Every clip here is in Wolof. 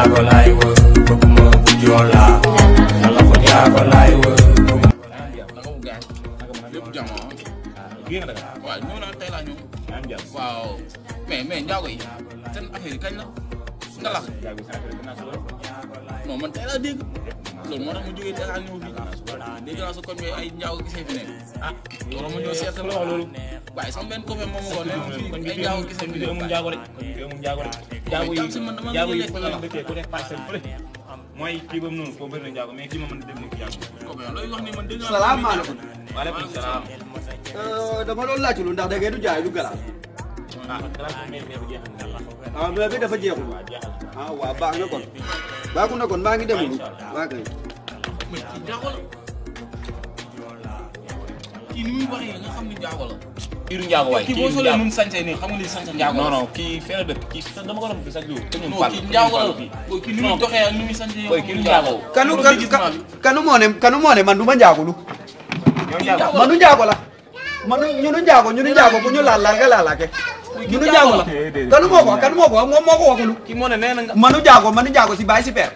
njaago laay wër bëgguma bu joola ngalaxu njaago laay wër. waaw ñëw naa tey laa ñëw. waaw mais njaago yi seen affaire yi kañ la ngalax. non man tey laa dégg loolu moo tax ma jógee Dakar ñëw fii dégg naa sa kon mais ay njaago gisee fi nekk loolu ma ñëw seet sama loolu waaye sama benn copain moom ma ko ne fii ay njaago gisee fi nekk amul njaago rek amul njaago rek njaago yi ku nekk parcelle fële mooy kii boobu noonu foo bëri na njaago mais kii ma mën a déglu njaago copain looy wax ni man dégg naa. salaamaaleykum. waaleykum salaam. dama doon laajte lu ndax da ngeen du jaay du galaas. galaas mais bu jeexal nga la. mais bi dafa jeexul. waaw baax na kon. baaxul na kon maa ngi demul. waa kay. mais kii njaago la kii ni muy waxee nga xam ni njaago la. kiiru njaago waay kii boo solee nu mu sañsee nii xam nga ni sañse njaago la. non kii fee la dëkk kii dama ko doon sax jiw. kii njaago la kii ni muy doxee ak ni muy sañse yow. kii njaago. kanu moo ne man du ma njaagulu. man du njaago la. ñu nu njaago bu ñu laal nga laalaake. ñu nu njaago la. kanu moo ko moom moo ko waxulu. kii moo ne nee na nga. manu njaago si baay si père.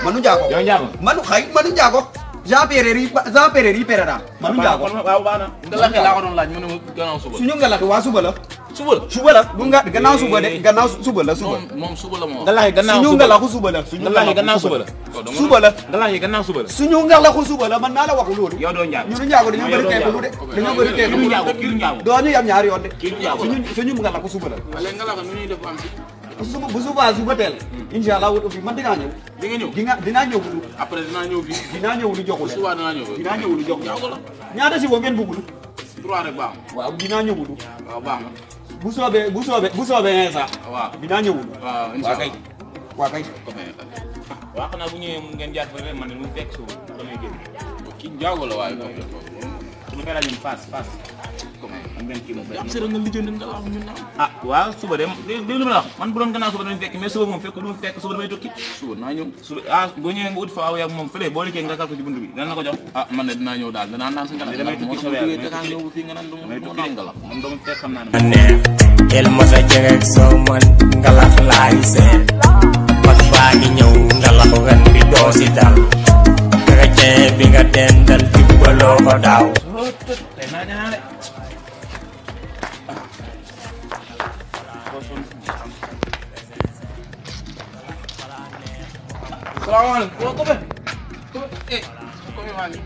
manu njaago. manu njaago. Jean Péréri yi pere daal. manu njaago. waaw baax na. ngalax laa ko doon laaj mu ne ma gannaaw suba. suñu ngalax waa suba la. suba la bu nga gannaaw suba de gannaaw suba la suba. moom suba la moo. ngalax yi gannaaw suñu ngalaxu suba la. ngalax yi gannaaw suba la. suba la. ngalax yi gannaaw suba la. suñu ngalaxu suba la man naa la waxu loolu. yow doo njaago. ñu njaago dañoo bëri teekulu de. dañoo bëri teekulu. kiiru njaago. doo ñu yam ñaari yoon de. kiiru njaago. suñu ngalaxu suba la. léegi ngalax nu ñuy def am si. bu suba teel. incha allah wut fi man dinaa ñëw. di nga ñëw dinaa ñëw lu. après dinaa ñëw fii. dinaa ñëw lu joxu leen. suba dinaa ñëw. dinaa ñëw lu joxu njaago la. ñaata si boo ngeen bëggul. 3 rek baax na. waaw dinaa ñëw lu. waaw baax na. bu soobee instant. waaw dinaa ñëw lu. waaw incha allah waa kay. waaw xanaa bu ñëwee ngeen jaar fa ren man de mu fekk suuf damay génn. kii njaago la waaye su ma ñun Fass am benn kii am sëra nga lijjanti nga wax ñun ah waaw suba de dégg lu ma la wax man bu doon gannaaw suba damay fekk mais suba moom fekk du ma fekk suba damay tukki suba naa ñëw suba boo ñëwee nga ut fa aw yak moom fële boo liggéey nga kal ko ci buntu bi dana la ko jox man de dinaa ñëw daal danaa naan sa ngalax damay tukki sa weer Dakar ñëw fii nga naan du ma naan ngalax moom dama fekk xam naa neex el mos a jegeeg soo man ngalax laay seet mag baa ngi ñëw ngalaxu ren bi doo si dal chrétien bi nga dendal jubbaloo ko daaw. salaamaaleykum ko be maa ngi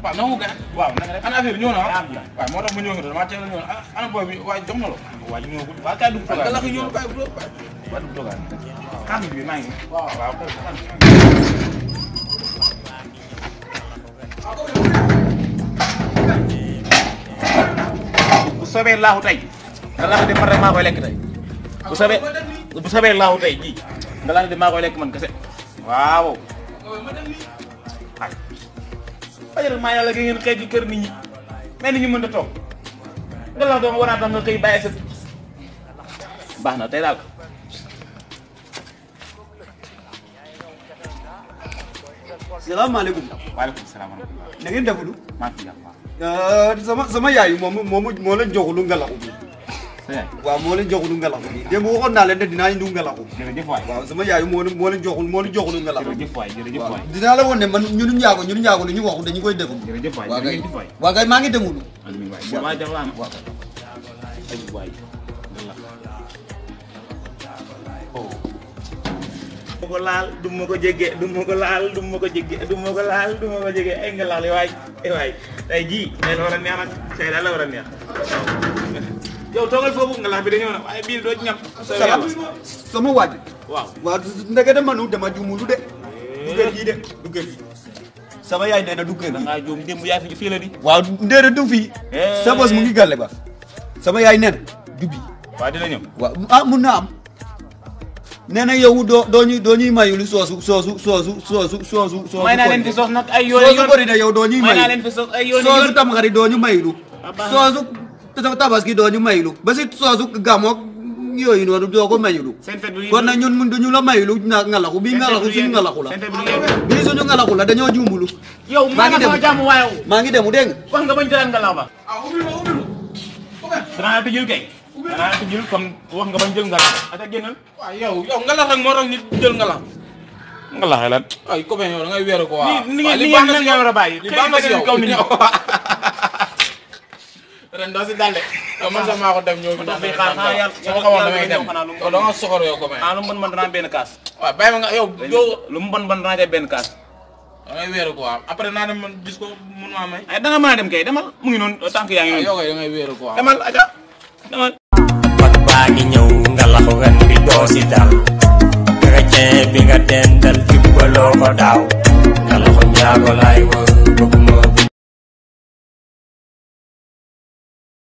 waaw na mu gën waaw ana affaire bi ñëw na waaw moo tax mu ñëw nga dama teel a ñëw ana boy bi waaye jox na la waa ñëw waa kay dugg togaan ngalax ñëw kay bu waa dugg togaan xam bi maa ngi waaw bu soobee laaxu tey ngalax de man rek maa koy lekk tey bu soobee laaxu tey ji ngalax de maa koy lekk man kese waaw ay fajar maa yàlla gi ngeen xëy ci kër nit ñi mais nit ñi mën a toog ngalax dooma war naa tax nga xëy bàyyi sa baax na tey daal salaamaaleykum. waaleykum salaam na ngeen defudu. maa fi jàpp sama yaay moo leen joxulu ngalaxu bi. waaw moo leen joxulu ngalaxu bi démb waxoon naa leen ne dinaa indi ngalaxu. jërëjëf waay waaw sama yaay moo leen joxulu ngalaxu. jërëjëf waay jërëjëf waay dinaa la woon ne man ñunu njaago li ñu waxu dañu koy deful. jërëjëf waay jërëjëf waay waa kay maa ngi demulu. amiin waay waa jaw laana ay waay du ma ko laal du ma ko jege du ma ko laal du ma ko jege du ma ko laal du ma ko jege ay nga laal waay ay waay tey jii tey la war a neex nag tey daal la war a neex yow toogal foofu nga lax bi dañoo na waaye biir doo ci ñam sama waaj waaw waaw ndeke de manu dama jumulu de du kër gi de du kër gi sama yaay nee na du kër da gi ngaa juum démb yaa fi fii la di waaw ndéere du fii sa bos mu ngi gàlle ba sama yaay nee na du bii waaw dina ñëw waaw mun na am nee na yow doo ñuy mayulu soosu may naa leen fi soos nag ay yoon soosu bëri na yow doo ñuy may naa mayulu leen fi soos ay yoon soosu tamxarit doo ñu mayulu soosu tabaski doo ñu mayulu ba si soosu gamoog yooyu noonu doo ko mayulu kon nag ñun mun duñu la mayulu ngalaxu bii ngalaxu suñu ngalaxu la bii suñu ngalaxu la dañoo jumbulu yow maa ngi dem jàmm waaye maa ngi demu dégg wax nga bañ jël ngalax ba danaa tëjul kay danaa tëjul comme wax nga bañ jël ngalax ba ata génnal waaw yow ngalax rek moo tax nit jël ngalax nga la xelat ay copain yow da ngay wéeru quoi ni nga war a bàyyi li baax na si yow kaw nit ñi ren doo si dalde man sax maa ko dem ñëw fi ndax fi xaar sama xamoon damay dem yow da nga soxor yow copain lu mu bon danaa benn kaas waaw bàyyi ma nga yow lu mu bon danaa def benn kaas da ngay wéeru quoi après naa dem man gis ko mun maa may ay da nga mën a dem kay demal mu ngi noonu tànk yaa ngi noonu yow kay da ngay wéeru quoi demal aja demal mag baa ngi ñëw nga laxu ren bi doo si dal chrétien bi nga dendal jubbaloo ko daaw nga laxu njaago laay wër